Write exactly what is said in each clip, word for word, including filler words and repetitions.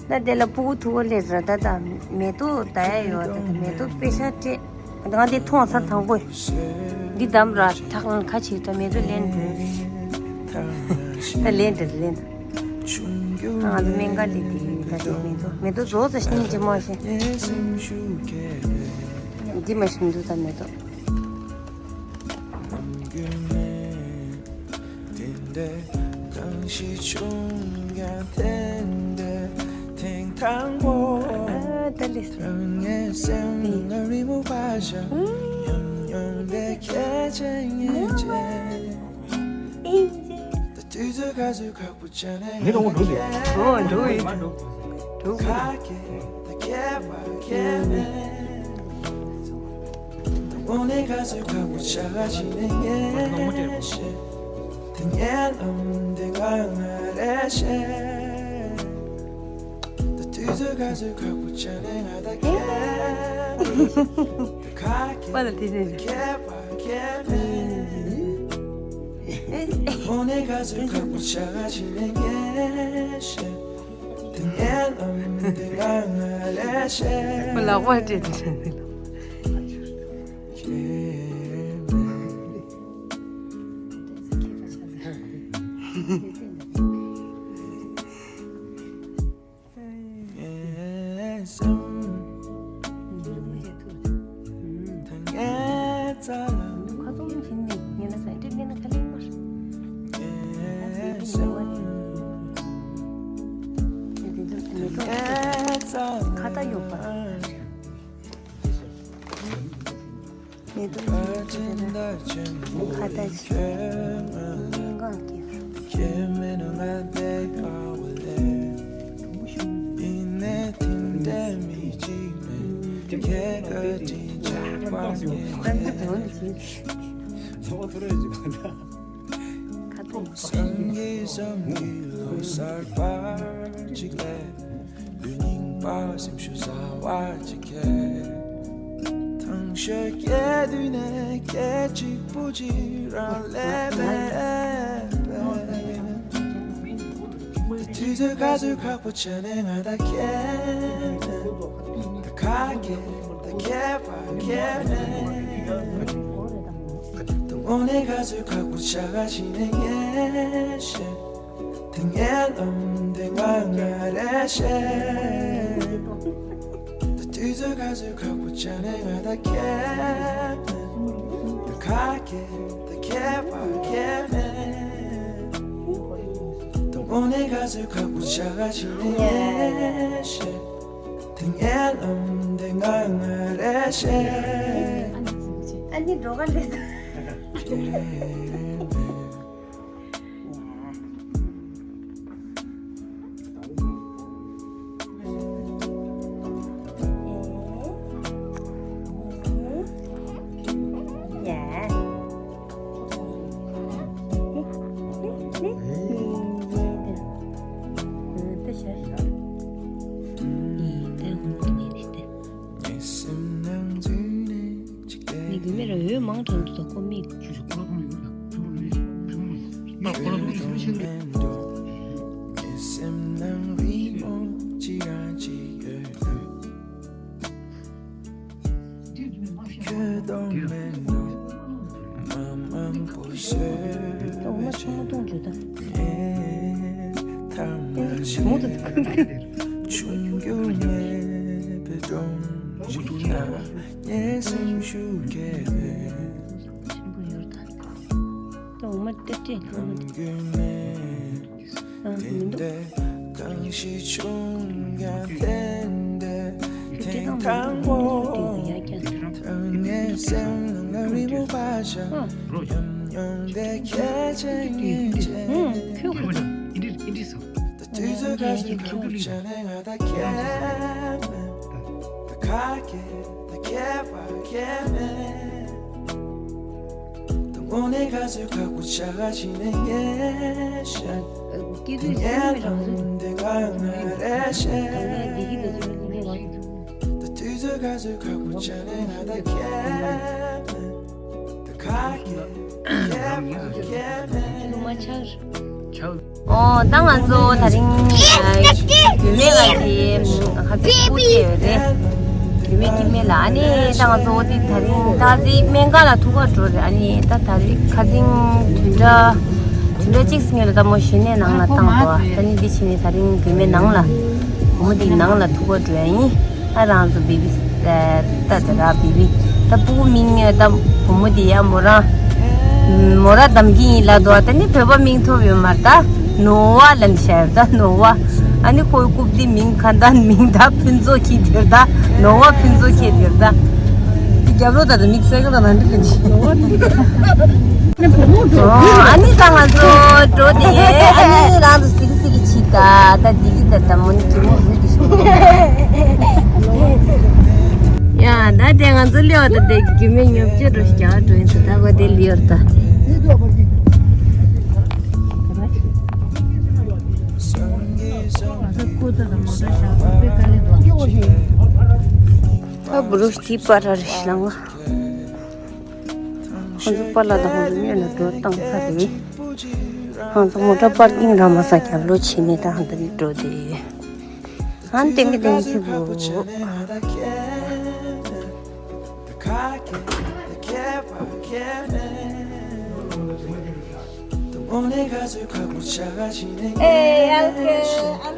ད་དེ་ལ་ཕྲུ་གུ་ཐུག་གོ་ལས་ར་ད་ད་མེ་ཏོག་ད་ཡ་ཡོད་ད་ད་མེ་ཏོག་དཔེ་ཤ་སྤྲད། ང་དེ་མཐོང་ཚར་དང་པོ། འདི་བདམས་ར་ཐག་ལ་ཁ་ཕྱིར་ད་མེ་ཏོག་ལེན་འགྲོ། ད་ལེན་འགྲོ་ལེན་འགྲོ། ང་ཚོ་སྨན་ཁང་ལས་དེ་ད་དེ་མེ་ཏོག་མེ་ཏོག་བཟོ་ཙམ་ཤེས་ཀྱི་མ་ཤེས། འདི་མ་ཤེས་འདུག་ད་མེ་ཏོག་དེ་འདྲ་གང་ཞིག་བྱུང་ཡང་དེ་འདྲ་ཐེངས་དང་པོ། ཨ་ད་ལེ། རང་ངའི་སེམས་ལ་རི་མོ་བ་ཞིག་ཉམས་མྱོང་དེ་ཁྱེད་ཅན་ངེས་ཅན། ད་དུས་ཚོད་ག་ཚོད་ཁག་པོ་བྱས་ནས་ང་ད་ཁྱེད་ཨོ་འགྲོ་ཡིན། འགྲོ་གི་ཁ་ཡིན། སྐད་ད་ཁྱེད་པ་ཁྱེད་མེད། དངོས་གནས་ག་ཚོད་ཁག་པོ་ཆགས་ཀྱི་ནས་ངས་ཤེས། དེ་ངའི་ལམ་དེ་ང་ང་རེ་ཤེས། ད་དུས་ཚོད་ག་ཚོད་ཁག་པོ་ཆགས་ནས་ང་ད་ཁྱེད་ད་ཁ་ཁྱེད་པ་ལ་དེ་ནས་ཁྱེད་པ་ཁྱེད་མེད། དངོས་གནས་ག་ཚོད་ཁག་པོ་ཆགས་ཀྱི་ནས་ངས་ཤེས། དེ་ངའི་ལམ་དེ་ང་ང་རེ་ཤེས། ཁོ་ལག་པ་སྤྲད་དེ་བྱས་ནས། ཁ་ཏ་ཡོད་པ། མེ་ཏོག་ཁ་ཏ་ཞིག་སྙིང་གང་སྐྱེ། ཁ་ཏ་ཡིན། སང་གི་སང་གི་ལོ་གསར་པ་ཅིག་ལ། ལུས་རྙིང་པ་སེམས་ཤུགས་ཟ་བ་ཅིག་གས། ཐང་ཤ་སྐྱེ་དུས་ནས་སྐད་ཅིག་པུ་ཅིག་རང་ལས་པས། དུས་ཚོད་ག་ཚོད་ཁག་པོ་བྱས་ནས་ང་ད་ཁྱེད་ད་ཁ་སྐད་ད་ཁྱེད་པ་ཁྱེད་མེད། དངོས་གནས་ག་ཚོད་ཁག་པོ་ཆགས་ཀྱི་ནས་ངས་ཤེས། དེ་ངའི་ལམ་དེ་ང་ང་རེ་ཤེས། ད་དུས་ཚོད་ག་ཚོད་ཁག་པོ་ཆགས་ནས་ང་ད་ཁྱེད་མེད། ད་ཁ་སྐད་ད་ཁྱེད་པ་ཁྱེད་མེད། དངོས་གནས་ག་ཚོད་ཁག་པོ་ཆགས་ཀྱི་ནས་ངས་ཤེས། དེ་ངའི་ལམ་དེ་ང་ང་རེ་ཤེས། ཨ་ནི་འགྲོ་ག་ལས། མི་རྒྱུ་མེད་ར་འོད་མང་དྲགས་འདུག་ད་ཁོ་མིག་ཏོག་མ་ཆུང་མ་གཏོང་བརྗོད་ད། ཏེ་ཞི་མོ་དང་ཁུ་ཁུ། ཆུང་རྒྱུ་མེད་པའི་སྒྲོམ་གཞི་ན་ངའི་སེམས་ཤུགས་སྐྱེ་བའི། ཆེན་པོ་ཡོད་ད། ཏོག་མ་ཏེ་ཏེ། ཨ་མི་འདུག་གང་ཞིག་བྱུང་ཡང་བརྟན་ཏེ་ཐེངས་དང་པོ། ངའི་སེམས་ནང་ལ་རི་མོ་བ་ཞིག་ཉམས་མྱོང་དེ་ཁྱེད་ཅན་ངེས་ཅན། ཨུ་ཁྱོད་ཁོ་ཚོ། ད་དུས་ཚོད་ག་ཚོད་ཁག་པོ་བྱས་ནས་ང་ད་ཁྱེད་མེད། ད་ཁ་སྐད་ད་ཁྱེད་པ་ཁྱེད་མེད། ད་དངོས་གནས་ག་ཚོད་ཁག་པོ་ཆགས་ཀྱི་ནས་ངས་ཤེས། དེ་ངའི་ལམ་དེ་ང་ང་རེ་ཤེས། ད་དུས་ཚོད་ག་ཚོད་ཁག་པོ་བྱས་ནས་ང་ད་ཁྱེད་མེད། ད་ཁ་སྐད་ད་ཁྱེད་པ་ཁྱེད་མེད། ལུང་མ་ཆགས། ཨོ་ད་ང་ཚོ་ད་རིང་རྒྱུད་སྨད་ལ་དེ་ཧ་ཙི་སྤུ་ཅེ་ཡོད་རེད། རྒྱུད་སྨད་སྐྱེ་དམན་ལ། ཨ་ནི་ད་ང་ཚོ་དེ་ད་རིང་ད་ཙི་སྨན་ཁང་ལ་ཐུག་ག་འགྲོ་རེད། ཨ་ནི་ད་ད་རིང་ཁ་སང་བདུན་ཕྲག་བདུན་ཕྲག་གཅིག་སྔོན་ལ་ད་མོ་གཞོན་ནུའི་ནང་ལ་བཏང་འདུག་ད་ནི་འདི་བྱས་ནས་ད་རིང་རྒྱུད་སྨད་ནང་ལ་བུ་མོ་དེའི་ནང་ལ་ཐུག་ག་འགྲོ་ཡ་ཡིན། ཨ་རང་ཚོ་བི་བི་ད་ད་ར་བི་བི་ད་སྤུ་གུ་མིང་ད་བུ་མོ་དེ་ཡ་མོ་རང་མོ་ར་དམ་གྱི་ཡིན་ལབ་འདུག་ད་ནི་བོད་པ་མིང་ཐོབ་ཡོད་མ་རེད། ད་ནོ་བ་ལབ་ནས་བཤད་ཡོད། ད་ནོ་བ། ཨ་ནི་ཁོའི་རྐུབ་དེ་མིང་ག་ད་མིང་ད་ཕུན་ཚོགས་ཁྱི་དེར་ད་ནོ་བ་ཕུན་ཚོགས་ཁྱི་དེར་ད། དེ་རྒྱབ་ལོགས་ད་ད་མིག་སེ་ག་ད་ན་འདི་ལ་ཅི། ཨོ་ཨ་ནི་ད་ང་ཚོ་འགྲོ་དེ་ཨ་ནི་རང་ཚོ་སིག་སིག་གི་ཆི་ད་ད་འདི་གི་ད་ད་མོ་ནི་གི་མོ་རུ་དེ་ཤོག་ཡ་ད་དེ་ང་ཚོ་ལེའོ་ད་དེ་རྒྱུད་སྨད་ཉོབ་ཅེ་འགྲོ་ཞིག་རྒྱ་འགྲོ་ཡིན་ད་ད་གོ་དེ་ལེའོ་ད། ད་བུ་རུ་ཤི་པ་ར་རེ་ཤི་ལང་། ཁོང་ཚོ་པཱ་ལགས་དང་ཁོང་ཚོ་མཉམ་ལ་འགྲོ་བཏང་ཚར་རེད། ཁོང་ཚོ་མོ་ཊ་པར་ཀིང་ར་མ་ས་རྒྱབ་ལོགས་བྱས་ནས་ད་ཧ་ད་རི་འགྲོ་དེ། ཧན་ཏེང་གི་ཏེང་གི་བུ། ཨེ་ཡ་ལ་ཁེ་ཨ་ལ་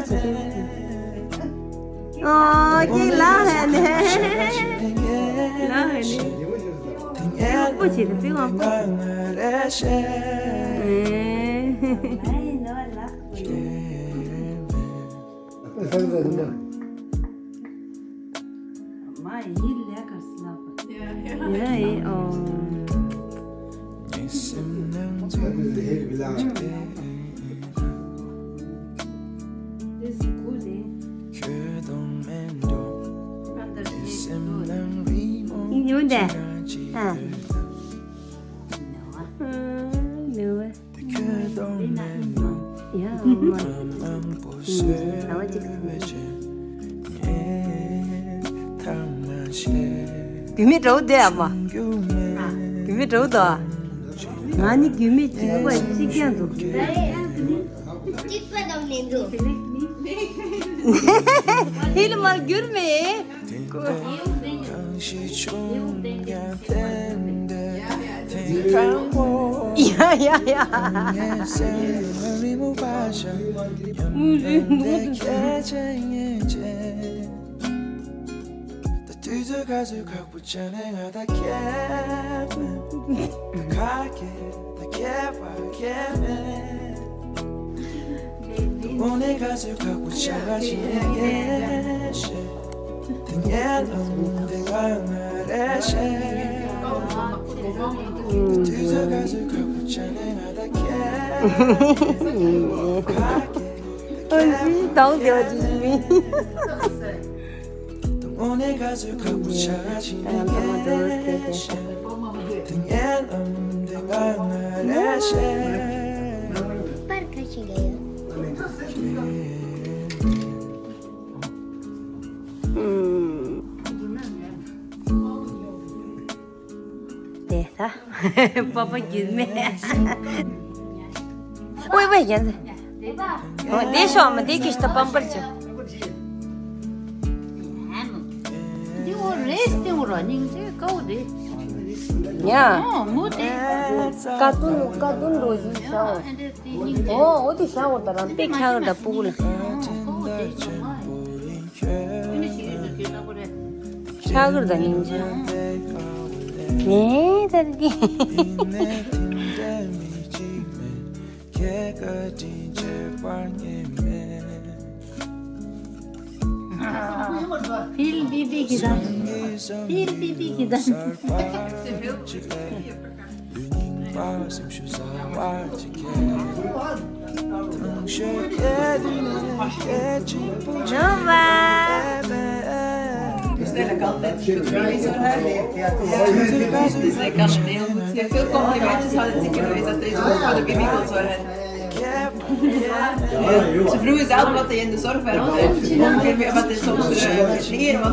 ཙུ། ཨོ་ཀི་ལ་ཧ་ནེ། ལ་ཧ་ནེ། ཨོ་ཀི་ལ་ཧ་ནེ། རྒྱུད་སྨད་འདྲ་བོ་འདི་ཨ་མ། རྒྱུད་སྨད་འདྲ་བོ་འདུག་ང་ནི་རྒྱུད་སྨད་གཅིག་པ་གཅིག་རྐྱང་འདུག་གཅིག་པ་དང་ལེན་འདུག་ཧི་ལ་མར་འགྱུར་མེད། ཡ་ཡ་ཡ། དེ་ད། པ་པ་རྒྱུད་སྨད། ཝེ་ཝེ་ཡན། ཨོ་དེ་ཤོག་མ་དེ་ཁྱི་ཤི་ད་པམ་པར་ཅིག་དེ་འོ་རེས་དེ་འོ་ར་སྙིང་རྗེ་དཀའ་བོ་དེ། ཡ། ཨོ་མོ་དེ། ཀ་ཏུན་ཀ་ཏུན་རོ་ཞིག་ཤ་འོ། ཨོ་ཨོ་དེ་ཤ་འོ་ད་རང་པེ་ཁྱག་ད་སྤུ་གུ་ལ། ཨོ་དེ་ཤ་མ། ཆག་གི་རེད་ད་སྙིང་རྗེ། ངས་ད་རེད་དེ། ཕིལ་པི་པི་གི་དང་། ཕིལ་པི་པི་གི་དང་། Ze Vru is zelf wat in de zorg bij ons. Ze hebben wat in soms leren wat.